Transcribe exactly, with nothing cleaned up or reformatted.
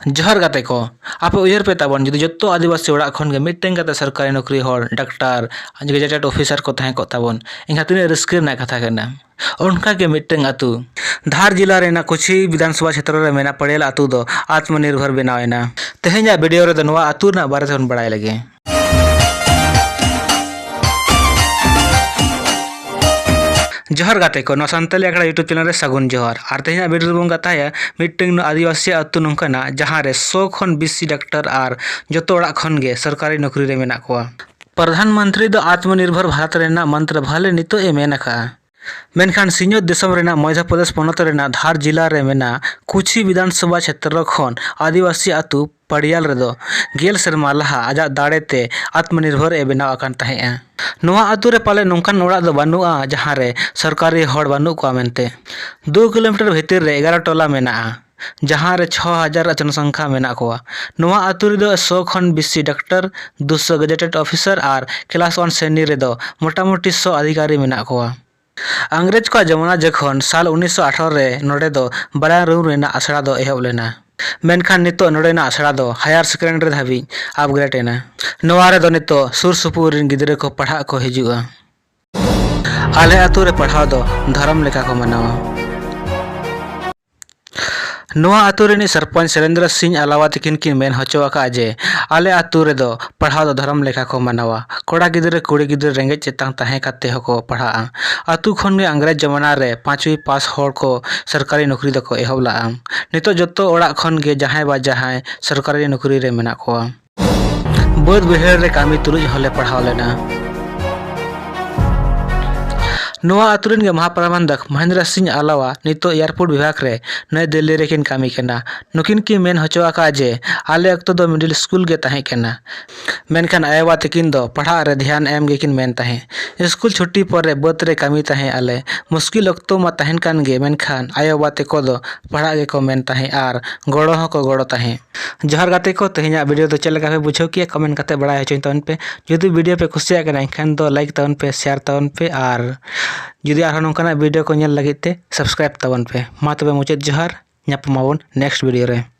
ᱡᱚᱦᱟᱨ ᱜᱟᱛᱮ ᱠᱚ, ᱟᱯᱮ ᱩᱭᱦᱟᱹᱨ ᱯᱮ ᱛᱟᱵᱚᱱ, ᱡᱩᱫᱤ ᱡᱚᱛᱚ ᱟᱹᱫᱤᱵᱟᱹᱥᱤ ᱚᱲᱟᱜ ᱠᱷᱚᱱ ᱜᱮ ᱢᱤᱫᱴᱮᱱ ᱠᱟᱛᱮ ᱥᱚᱨᱠᱟᱨᱤ ᱱᱚᱠᱨᱤ ᱦᱚᱲ, ᱰᱟᱠᱛᱟᱨ, ᱜᱮᱡᱮᱴᱮᱰ ᱚᱯᱷᱤᱥᱟᱨ ᱠᱚ ᱛᱟᱦᱮᱸ ᱠᱚᱜ ᱛᱟᱵᱚᱱ, ᱮᱱᱠᱷᱟᱱ ᱛᱤᱱᱟᱹᱜ ᱨᱟᱹᱥᱠᱟᱹ ᱨᱮᱱᱟᱜ ᱠᱟᱛᱷᱟ ᱠᱟᱱᱟ᱾ ᱚᱱᱠᱟ ᱜᱮ ᱢᱤᱫᱴᱟᱝ ᱟᱹᱛᱩ, ᱫᱷᱟᱨ ᱡᱮᱞᱟ ᱨᱮᱱᱟᱜ ᱠᱩᱪᱷᱤ ᱵᱤᱫᱷᱟᱱ ᱥᱚᱵᱷᱟ ᱪᱷᱮᱛᱨᱚ ᱨᱮ ᱢᱮᱱᱟᱜ ᱯᱟᱲᱤᱭᱟᱞ ᱟᱹᱛᱩ ᱫᱚ ᱟᱛᱢᱚᱱᱤᱨᱵᱷᱚᱨ ᱵᱮᱱᱟᱣ ᱮᱱᱟ᱾ ᱛᱮᱦᱮᱧᱟᱜ ᱵᱷᱤᱰᱤᱭᱳ ᱨᱮᱫᱚ ᱱᱚᱣᱟ ᱟᱹᱛᱩ ᱨᱮᱱᱟᱜ ᱵᱟᱨᱮ ᱛᱮᱵᱚᱱ ᱵᱟᱲᱟᱭ ᱞᱮᱜᱮ᱾ ᱡᱚᱦᱟᱨ ᱜᱟᱛᱮ ᱠᱚ, ᱱᱚᱣᱟ ᱥᱟᱱᱛᱟᱞᱤ ᱟᱠᱷᱲᱟ YouTube ᱪᱮᱱᱮᱞ ᱨᱮ ᱥᱟᱹᱜᱩᱱ ᱡᱚᱦᱟᱨ᱾ ᱟᱨ ᱛᱮᱦᱮᱧᱟᱜ ᱵᱷᱤᱰᱤᱭᱳ ᱨᱮᱵᱚᱱ ᱠᱟᱛᱷᱟᱭᱟ ᱢᱤᱫᱴᱟᱝ ᱟᱹᱫᱤᱵᱟᱹᱥᱤ ᱟᱹᱛᱩ ᱱᱚᱝᱠᱟᱱᱟᱜ, ᱡᱟᱦᱟᱸ ᱨᱮ ᱥᱚ ᱠᱷᱚᱱ ᱵᱮᱥᱤ ᱰᱟᱠᱛᱟᱨ ᱟᱨ ᱡᱚᱛᱚ ᱚᱲᱟᱜ ᱠᱷᱚᱱ ᱜᱮ ᱥᱚᱨᱠᱟᱨᱤ ᱱᱚᱠᱨᱤ ᱨᱮ ᱢᱮᱱᱟᱜ ᱠᱚᱣᱟ᱾ ᱯᱨᱚᱫᱷᱟᱱ ᱢᱚᱱᱛᱨᱤ ᱫᱚ ᱟᱛᱢᱚᱱᱤᱨᱵᱷᱚᱨ ᱵᱷᱟᱨᱚᱛ ᱨᱮᱱᱟᱜ ᱢᱚᱱᱛᱨᱚ ᱵᱷᱟᱞᱮ ᱱᱤᱛᱚᱜ ᱮ ᱢᱮᱱ ᱟᱠᱟᱫᱼᱟ᱾ ᱢᱮᱱᱠᱷᱟᱱ ᱥᱤᱧᱚᱛ ᱫᱤᱥᱚᱢ ᱨᱮᱱᱟᱜ ᱢᱚᱫᱷᱭᱚ ᱯᱨᱚᱫᱮᱥ ᱯᱚᱱᱚᱛ ᱨᱮᱱᱟᱜ ᱫᱷᱟᱨ ᱡᱮᱞᱟ ᱨᱮ ᱢᱮᱱᱟᱜ ᱠᱩᱪᱷᱤ ᱵᱤᱫᱷᱟᱱ ᱥᱚᱵᱷᱟ ᱪᱷᱮᱛᱨᱚ ᱠᱷᱚᱱ ᱟᱹᱫᱤᱵᱟᱹᱥᱤ ᱟᱹᱛᱩ ᱯᱟᱲᱤᱭᱟᱞ ᱨᱮᱫᱚ ᱜᱮᱞ ᱥᱮᱨᱢᱟ ᱞᱟᱦᱟ ᱟᱡᱟᱜ ᱫᱟᱲᱮ ᱛᱮ ᱟᱛᱢᱚᱱᱤᱨᱵᱷᱚᱨ ᱮ ᱵᱮᱱᱟᱣ ᱟᱠᱟᱱ ᱛᱟᱦᱮᱸᱫᱼᱟ᱾ ᱱᱚᱣᱟ ᱟᱹᱛᱩ ᱨᱮ ᱯᱟᱞᱮ ᱱᱚᱝᱠᱟᱱ ᱚᱲᱟᱜ ᱫᱚ ᱵᱟᱹᱱᱩᱜᱼᱟ, ᱡᱟᱦᱟᱸ ᱨᱮ ᱥᱚᱨᱠᱟᱨᱤ ᱦᱚᱲ ᱵᱟᱹᱱᱩᱜ ᱠᱚᱣᱟ ᱢᱮᱱᱛᱮ᱾ ᱫᱩ ᱠᱤᱞᱳᱢᱤᱴᱟᱨ ᱵᱷᱤᱛᱤᱨ ᱨᱮ ᱮᱜᱟᱨᱚ ᱴᱚᱞᱟ ᱢᱮᱱᱟᱜᱼᱟ, ᱡᱟᱦᱟᱸ ᱨᱮ ᱪᱷᱚ ᱦᱟᱡᱟᱨ ᱡᱚᱱᱚᱥᱚᱝᱠᱷᱟ ᱢᱮᱱᱟᱜ ᱠᱚᱣᱟ᱾ ᱱᱚᱣᱟ ᱟᱹᱛᱩ ᱨᱮᱫᱚ ᱥᱚ ᱠᱷᱚᱱ ᱵᱮᱥᱤ ᱰᱟᱠᱛᱟᱨ, ᱫᱩᱥᱚ ᱜᱮᱡᱮᱴᱮᱰ ᱚᱯᱷᱤᱥᱟᱨ ᱟᱨ ᱠᱞᱟᱥ ᱚᱣᱟᱱ ᱥᱨᱮᱱᱤ ᱨᱮᱫᱚ ᱢᱚᱴᱟᱢᱩᱴᱤ ᱥᱚ ᱟᱫᱷᱤᱠᱟᱨᱤ ᱢᱮᱱᱟᱜ ᱠᱚᱣᱟ᱾ ᱤᱝᱨᱮᱡᱽ ᱠᱚᱣᱟᱜ ᱡᱚᱢᱟᱱᱟ ᱡᱚᱠᱷᱚᱱ ᱥᱟᱞ ᱩᱱᱤᱥᱥᱚ ᱟᱴᱷᱟᱨᱚ ᱨᱮ ᱱᱚᱰᱮ ᱫᱚ ᱵᱟᱨᱭᱟ ᱨᱩᱢ ᱨᱮᱱᱟᱜ ᱟᱥᱲᱟ ᱫᱚ ᱮᱦᱚᱵ ᱞᱮᱱᱟ, ᱢᱮᱱᱠᱷᱟᱱ ᱱᱤᱛᱚᱜ ᱱᱚᱰᱮᱱᱟᱜ ᱟᱥᱲᱟ ᱫᱚ ᱦᱟᱭᱟᱨ ᱥᱮᱠᱮᱱᱰᱟᱨᱤ ᱫᱷᱟᱹᱵᱤᱡ ᱟᱯᱜᱨᱮᱰ ᱮᱱᱟ᱾ ᱱᱚᱣᱟ ᱨᱮᱫᱚ ᱱᱤᱛᱚᱜ ᱥᱩᱨ ᱥᱩᱯᱩᱨ ᱨᱮᱱ ᱜᱤᱫᱽᱨᱟᱹ ᱠᱚ ᱯᱟᱲᱦᱟᱜ ᱠᱚ ᱦᱤᱡᱩᱜᱼᱟ᱾ ᱟᱞᱮ ᱟᱹᱛᱩ ᱨᱮ ᱯᱟᱲᱦᱟᱣ ᱫᱚ ᱫᱷᱚᱨᱚᱢ ᱞᱮᱠᱟ ᱠᱚ ᱢᱟᱱᱟᱣᱟ᱾ ᱱᱚᱣᱟ ᱟᱹᱛᱩ ᱨᱤᱱᱤᱡ ᱥᱚᱨᱯᱚᱧᱪ ᱥᱩᱨᱮᱱᱫᱨᱚ ᱥᱤᱝ ᱟᱞᱟᱣᱟ ᱛᱤᱠᱤᱱ ᱠᱤᱱ ᱢᱮᱱ ᱦᱚᱪᱚ ᱟᱠᱟᱫᱼᱟ ᱡᱮ ᱟᱞᱮ ᱟᱹᱛᱩ ᱨᱮᱫᱚ ᱯᱟᱲᱦᱟᱣ ᱫᱚ ᱫᱷᱚᱨᱚᱢ ᱞᱮᱠᱟ ᱠᱚ ᱢᱟᱱᱟᱣᱟ᱾ ᱠᱚᱲᱟ ᱜᱤᱫᱽᱨᱟᱹ ᱠᱩᱲᱤ ᱜᱤᱫᱽᱨᱟᱹ ᱨᱮᱸᱜᱮᱡ ᱪᱮᱛᱟᱱ ᱛᱟᱦᱮᱸ ᱠᱟᱛᱮ ᱦᱚᱸᱠᱚ ᱯᱟᱲᱦᱟᱜᱼᱟ᱾ ᱟᱹᱛᱩ ᱠᱷᱚᱱ ᱜᱮ ᱤᱝᱨᱮᱡᱽ ᱡᱚᱢᱟᱱᱟ ᱨᱮ ᱯᱟᱸᱪᱣᱤ ᱯᱟᱥ ᱦᱚᱲ ᱠᱚ ᱥᱚᱨᱠᱟᱨᱤ ᱱᱚᱠᱨᱤ ᱫᱚᱠᱚ ᱮᱦᱚᱵ ᱞᱟᱜᱼᱟ᱾ ᱱᱤᱛᱚᱜ ᱡᱚᱛᱚ ᱚᱲᱟᱜ ᱠᱷᱚᱱ ᱜᱮ ᱡᱟᱦᱟᱸᱭ ᱵᱟ ᱡᱟᱦᱟᱸᱭ ᱥᱚᱨᱠᱟᱨᱤ ᱱᱚᱠᱨᱤ ᱨᱮ ᱢᱮᱱᱟᱜ ᱠᱚᱣᱟ᱾ ᱵᱟᱹᱫᱽ ᱵᱟᱹᱭᱦᱟᱹᱲ ᱨᱮ ᱠᱟᱹᱢᱤ ᱛᱩᱞᱩᱡ ᱦᱚᱸᱞᱮ ᱯᱟᱲᱦᱟᱣ ᱞᱮᱱᱟ᱾ ᱱᱚᱣᱟ ᱟᱹᱛᱩ ᱨᱮᱱ ᱜᱮ ᱢᱚᱦᱟᱯᱨᱚᱵᱚᱱᱫᱷᱚᱠ ᱢᱚᱦᱮᱱᱫᱨᱚ ᱥᱤᱝ ᱟᱞᱟᱣᱟ ᱱᱤᱛᱚᱜ ᱮᱭᱟᱨᱯᱳᱨᱴ ᱵᱤᱵᱷᱟᱜᱽ ᱨᱮ ᱱᱚᱭᱟ ᱫᱤᱞᱞᱤ ᱨᱮᱠᱤᱱ ᱠᱟᱹᱢᱤ ᱠᱟᱱᱟ᱾ ᱱᱩᱠᱤᱱ ᱠᱤᱱ ᱢᱮᱱ ᱦᱚᱪᱚ ᱟᱠᱟᱫᱼᱟ ᱡᱮ ᱟᱞᱮ ᱚᱠᱛᱚ ᱫᱚ ᱢᱤᱰᱤᱞ ᱥᱠᱩᱞ ᱜᱮ ᱛᱟᱦᱮᱸ ᱠᱟᱱᱟ, ᱢᱮᱱᱠᱷᱟᱱ ᱟᱭᱳᱼᱵᱟᱵᱟ ᱛᱟᱹᱠᱤᱱ ᱫᱚ ᱯᱟᱲᱦᱟᱜ ᱨᱮ ᱫᱷᱮᱭᱟᱱ ᱮᱢ ᱜᱮᱠᱤᱱ ᱢᱮᱱ ᱛᱟᱦᱮᱸᱫ᱾ ᱥᱠᱩᱞ ᱪᱷᱩᱴᱤ ᱯᱚᱨᱮ ᱵᱟᱹᱫᱽ ᱨᱮ ᱠᱟᱹᱢᱤ ᱛᱟᱦᱮᱸᱫ ᱟᱞᱮ᱾ ᱢᱩᱥᱠᱤᱞ ᱚᱠᱛᱚ ᱢᱟ ᱛᱟᱦᱮᱱ ᱠᱟᱱ ᱜᱮ, ᱢᱮᱱᱠᱷᱟᱱ ᱟᱭᱳᱼᱵᱟᱵᱟ ᱛᱟᱠᱚ ᱫᱚ ᱯᱟᱲᱦᱟᱜ ᱜᱮᱠᱚ ᱢᱮᱱ ᱛᱟᱦᱮᱸᱫ ᱟᱨ ᱜᱚᱲᱚ ᱦᱚᱸᱠᱚ ᱜᱚᱲᱚ ᱛᱟᱦᱮᱸᱫ᱾ ᱡᱚᱦᱟᱨ ᱜᱟᱛᱮ ᱠᱚ, ᱛᱮᱦᱮᱧᱟᱜ ᱵᱷᱤᱰᱤᱭᱳ ᱫᱚ ᱪᱮᱫ ᱞᱮᱠᱟ ᱯᱮ ᱵᱩᱡᱷᱟᱹᱣ ᱠᱮᱫᱼᱟ, ᱠᱚᱢᱮᱱᱴ ᱠᱟᱛᱮ ᱵᱟᱲᱟᱭ ᱦᱚᱪᱚᱧ ᱛᱟᱵᱚᱱ ᱯᱮ᱾ ᱡᱩᱫᱤ ᱵᱷᱤᱰᱤᱭᱳ ᱯᱮ ᱠᱩᱥᱤᱭᱟᱜ ᱠᱟᱱᱟ, ᱮᱱᱠᱷᱟᱱ ᱫᱚ ᱞᱟᱭᱤᱠ ᱛᱟᱵᱚᱱ ᱯᱮ, ᱥᱮᱭᱟᱨ ᱛᱟᱵᱚᱱ ᱯᱮ, ᱟᱨ ᱡᱩᱫᱤ ᱟᱨᱦᱚᱸ ᱱᱚᱝᱠᱟᱱᱟᱜ ᱵᱷᱤᱰᱤᱭᱳ ᱠᱚ ᱧᱮᱞ ᱞᱟᱹᱜᱤᱫ ᱛᱮ ᱥᱟᱵᱥᱠᱨᱟᱭᱤᱵ ᱛᱟᱵᱚᱱ ᱯᱮ᱾ ᱢᱟ ᱛᱚᱵᱮ ᱢᱩᱪᱟᱹᱫ ᱡᱚᱦᱟᱨ, ᱧᱟᱯᱟᱢ ᱟᱵᱚᱱ ᱱᱮᱠᱥᱴ ᱵᱷᱤᱰᱤᱭᱳ ᱨᱮ᱾